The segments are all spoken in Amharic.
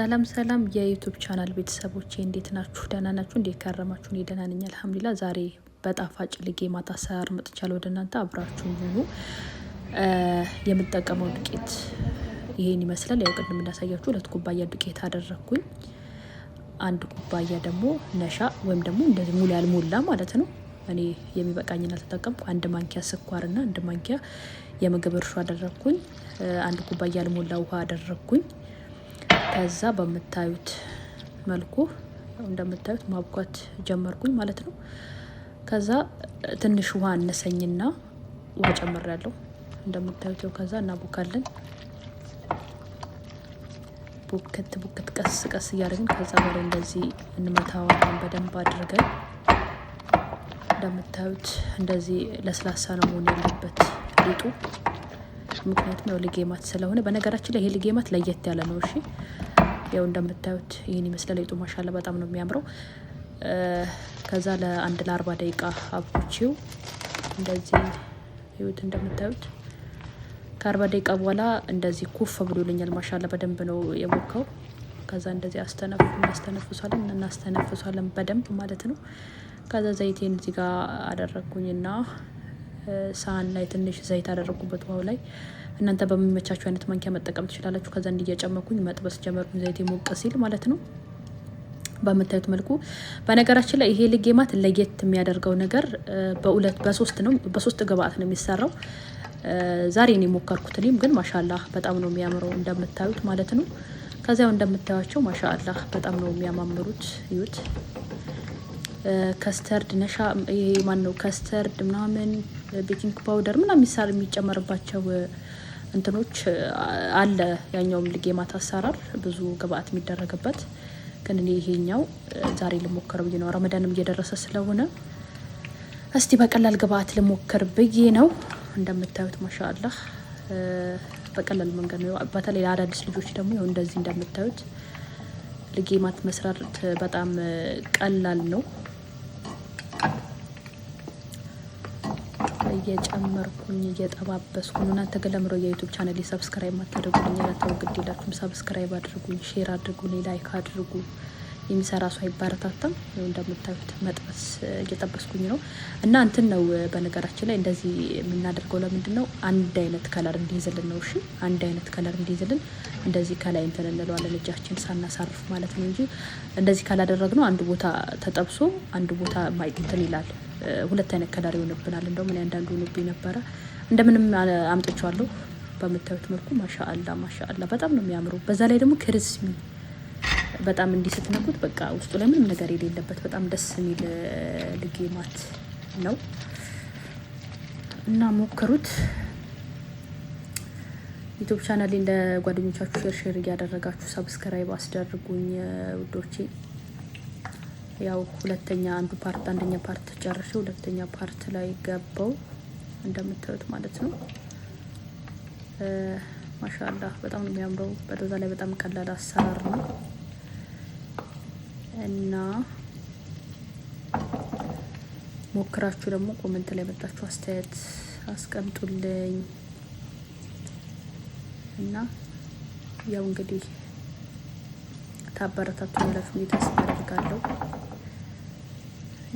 ሰላም ሰላም የ YouTube channel ቤተሰቦቼ፣ እንዴት ናችሁ? ደህና ናችሁ? እንዴት ከረማችሁ? እኔ ደህና ነኝ አልሐምዱሊላህ። ዛሬ በጣፋጭ ልጌማት አሰራር መጥቻለሁ ወደ እናንተ፣ አብራችሁ ሁኑ። የምጠቀመው ዱቄት ይሄን ይመስላል። ያው ቅድም እንዳሳያችሁ 2 ኩባያ ዱቄት አደረግኩኝ። 1 ኩባያ ደግሞ ነሻ ወይም ደግሞ እንደዚህ ሙሉ ያልሞላ ማለት ነው። እኔ የሚበቃኝን አልተጠቀምኩ። 1 ማንኪያ ስኳርና 1 ማንኪያ የምግብ እርሾ አደረግኩኝ። 1 ኩባያ ያልሞላ ውሃ አደረግኩኝ። ከዛ በምታዩት መልኩ እንደምታዩት ማብኳት ጀመርኩኝ ማለት ነው። ከዛ ትንሽ ውሃ አነሰኝና ውሃ ጨምሬያለሁ እንደምታዩት ያው። ከዛ እናቦካለን፣ ቡክት ቡክት ቀስ ቀስ እያደረግን፣ ከዛ በላይ እንደዚህ እንመታዋለን በደንብ አድርገን። እንደምታዩት እንደዚህ ለስላሳ ነው መሆን ያለበት ሊጡ፣ ምክንያቱም ያው ልጌማት ስለሆነ። በነገራችን ላይ ይሄ ልጌማት ለየት ያለ ነው። እሺ፣ ያው እንደምታዩት ይህን ይመስላል ሊጡ። ማሻላ በጣም ነው የሚያምረው። ከዛ ለአንድ ለ40 ደቂቃ አብኩቼው እንደዚህ ይሁት። እንደምታዩት ከ40 ደቂቃ በኋላ እንደዚህ ኩፍ ብሎልኛል። ማሻላ በደንብ ነው የቦካው። ከዛ እንደዚህ እናስተነፍሷለን እናስተነፍሷለን በደንብ ማለት ነው። ከዛ ዘይቴን እዚህ ጋር አደረግኩኝና ሳህን ላይ ትንሽ ዘይት አደረግኩበት ውሃው ላይ። እናንተ በሚመቻችሁ አይነት ማንኪያ መጠቀም ትችላላችሁ። ከዛ እንዲህ እየጨመኩኝ መጥበስ ጀመርኩኝ፣ ዘይቴ ሞቅ ሲል ማለት ነው። በምታዩት መልኩ፣ በነገራችን ላይ ይሄ ልጌማት ለየት የሚያደርገው ነገር በሁለት በሶስት ነው፣ በሶስት ግብአት ነው የሚሰራው። ዛሬ ነው የሞከርኩት እኔም፣ ግን ማሻላህ በጣም ነው የሚያምረው እንደምታዩት ማለት ነው። ከዚያው እንደምታዩቸው ማሻአላህ በጣም ነው የሚያማምሩት። እዩት። Custard ነሻ፣ ይሄ ማን ነው፣ custard ምናምን፣ baking powder ምናምን የሚሳር የሚጨመርባቸው እንትኖች አለ። ያኛውም ልጌማት አሰራር ብዙ ግብአት የሚደረግበት፣ ግን እኔ ይሄኛው ዛሬ ልሞክረው ብዬ ነው። ረመዳንም እየደረሰ ስለሆነ እስቲ በቀላል ግብአት ልሞክር ብዬ ነው። እንደምታዩት ማሻአላህ በቀላል መንገድ ነው። በተለይ ለአዳዲስ ልጆች ደግሞ ይኸው እንደዚህ እንደምታዩት ልጌማት መስራት በጣም ቀላል ነው። እየጨመርኩኝ እየጠባበስኩ ነው። እናንተ ግን ለምሮ የ YouTube channel subscribe ማታደርጉልኝ? ተው፣ ግድ የላችሁም። Subscribe አድርጉኝ፣ share አድርጉልኝ፣ like አድርጉ። የሚሰራ ሰው አይበረታታም። እንደምታዩት መጥበስ እየጠበስኩኝ ነው እና እንትን ነው፣ በነገራችን ላይ እንደዚህ የምናደርገው ለምንድን ነው? አንድ አይነት color እንዲይዝልን ነው። እሺ፣ አንድ አይነት color እንዲይዝልን እንደዚህ ከላይ እንትን እንለዋለን እጃችን ሳናሳርፍ ማለት ነው እንጂ እንደዚህ ካላደረግነው አንድ ቦታ ተጠብሶ አንድ ቦታ እንትን ይላል። ሁለት አይነት color ይሆንብናል። እንደውም እኔ አንዳንዱ ሆኖብኝ ነበረ። እንደምንም አምጥቼዋለሁ። በምታዩት መልኩ ማሻአላ ማሻአላ በጣም ነው የሚያምሩ። በዛ ላይ ደግሞ crispy በጣም፣ እንዲህ ስትነኩት በቃ ውስጡ ላይ ምንም ነገር የሌለበት በጣም ደስ የሚል ልጌማት ነው እና ሞክሩት። YouTube channel ኤን ለጓደኞቻችሁ share share እያደረጋችሁ subscribe አስደርጉኝ ውዶቼ። ያው ሁለተኛ አንዱ part፣ አንደኛ part ጨርሼ ሁለተኛ part ላይ ገባው እንደምታዩት ማለት ነው። ማሻአላህ በጣም ነው የሚያምረው። በዛ ላይ በጣም ቀላል አሰራር ነው እና ሞክራችሁ ደግሞ comment ላይ መጣችሁ አስተያየት አስቀምጡልኝ። እና ያው እንግዲህ ታበረታቱኛላችሁ ብዬ ተስፋ አደርጋለሁ።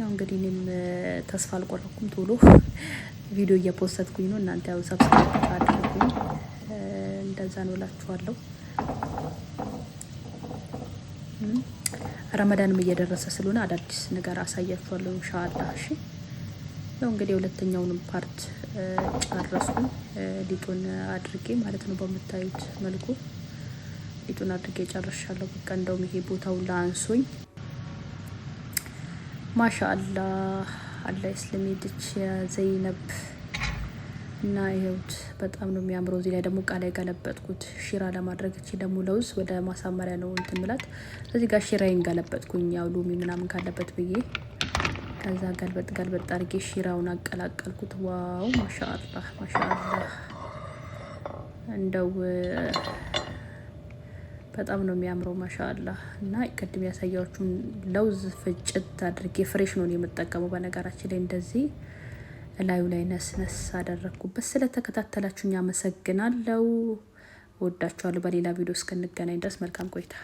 ያው እንግዲህ እኔም ተስፋ አልቆረኩም፣ ቶሎ ቪዲዮ እየ post ኩኝ ነው። እናንተ ያው subscribe አድርጉኝ፣ እንደዛ ነው እላችኋለሁ። ረመዳንም እየደረሰ ስለሆነ አዳዲስ ነገር አሳያችኋለሁ ኢንሻአላህ። እሺ፣ ያው እንግዲህ የሁለተኛውንም part ጨረስኩ፣ ሊጡን አድርጌ ማለት ነው። በምታዩት መልኩ ሊጡን አድርጌ ጨርሻለሁ። በቃ እንደውም ይሄ ቦታው ላንሶኝ። ማሻአላህ፣ አላህ ይስለም ይድች ዘይነብ። እና ይኸውት በጣም ነው የሚያምረው። እዚህ ላይ ደግሞ እቃ ላይ ገለበጥኩት ሺራ ለማድረግ። እቺ ደግሞ ለውዝ ወደ ማሳመሪያ ነው እንትን ምላት። እዚህ ጋር ሺራዬን ገለበጥኩኝ፣ ያው ሎሚ ምናምን ካለበት ብዬ። ከዛ ገልበጥ ገልበጥ አድርጌ ሺራውን አቀላቀልኩት። Wow፣ ማሻአላህ ማሻአላህ፣ እንደው በጣም ነው የሚያምረው ማሻአላህ። እና ቅድም ያሳያችሁን ለውዝ ፍጭት አድርጌ፣ fresh ነው የምጠቀመው በነገራችን ላይ፣ እንደዚህ እላዩ ላይ ነስነስ አደረግኩበት። ስለተከታተላችሁኝ አመሰግናለሁ። ወዳችኋለሁ። በሌላ ቪዲዮ እስክንገናኝ ድረስ መልካም ቆይታ።